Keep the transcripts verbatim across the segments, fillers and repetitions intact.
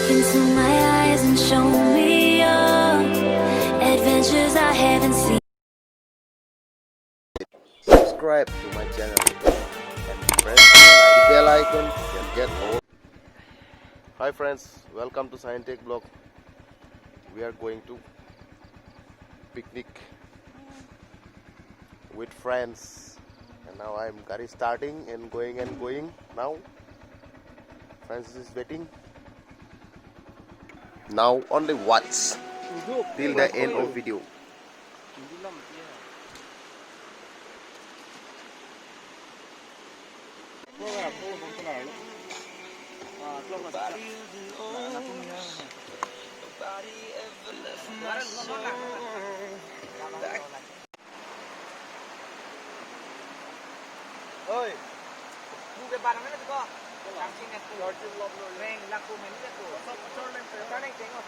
Into my eyes and show me your adventures I haven't seen. Subscribe to my channel and press the bell icon to get all. Hi friends, welcome to Scientech Vlog. We are going to picnic with friends. And now I'm gari starting and going and going now. Francis is waiting. Now only watch till the end of video. Oi. Bu ke barang na ko. Langsing na ko. Reng laku meni na ko. Sana yang tengok.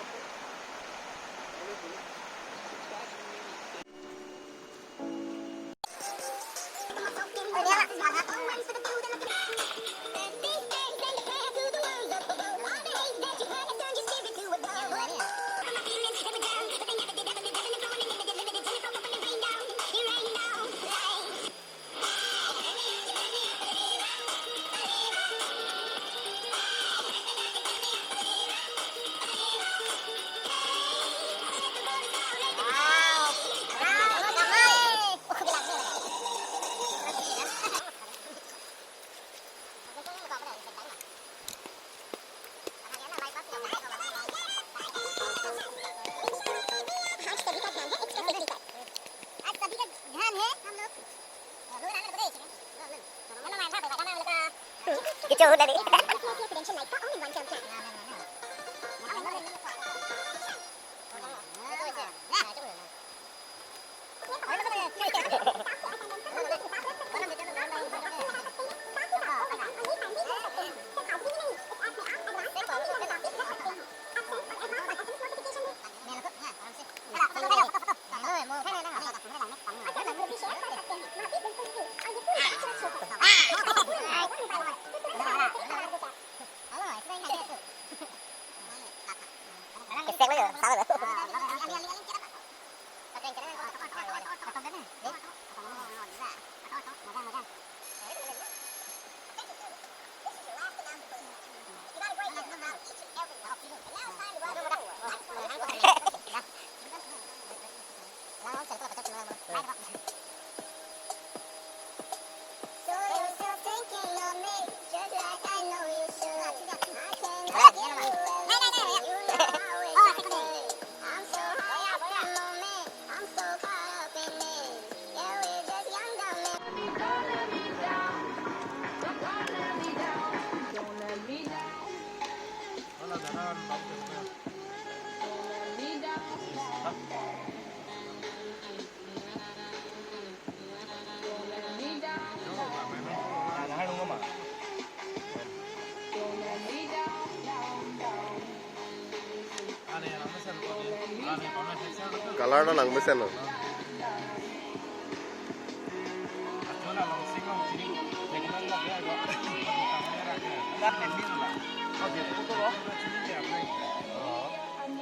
Color ta nangmesen lo.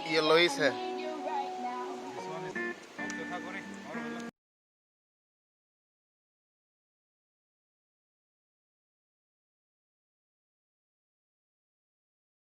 Yellowish hai.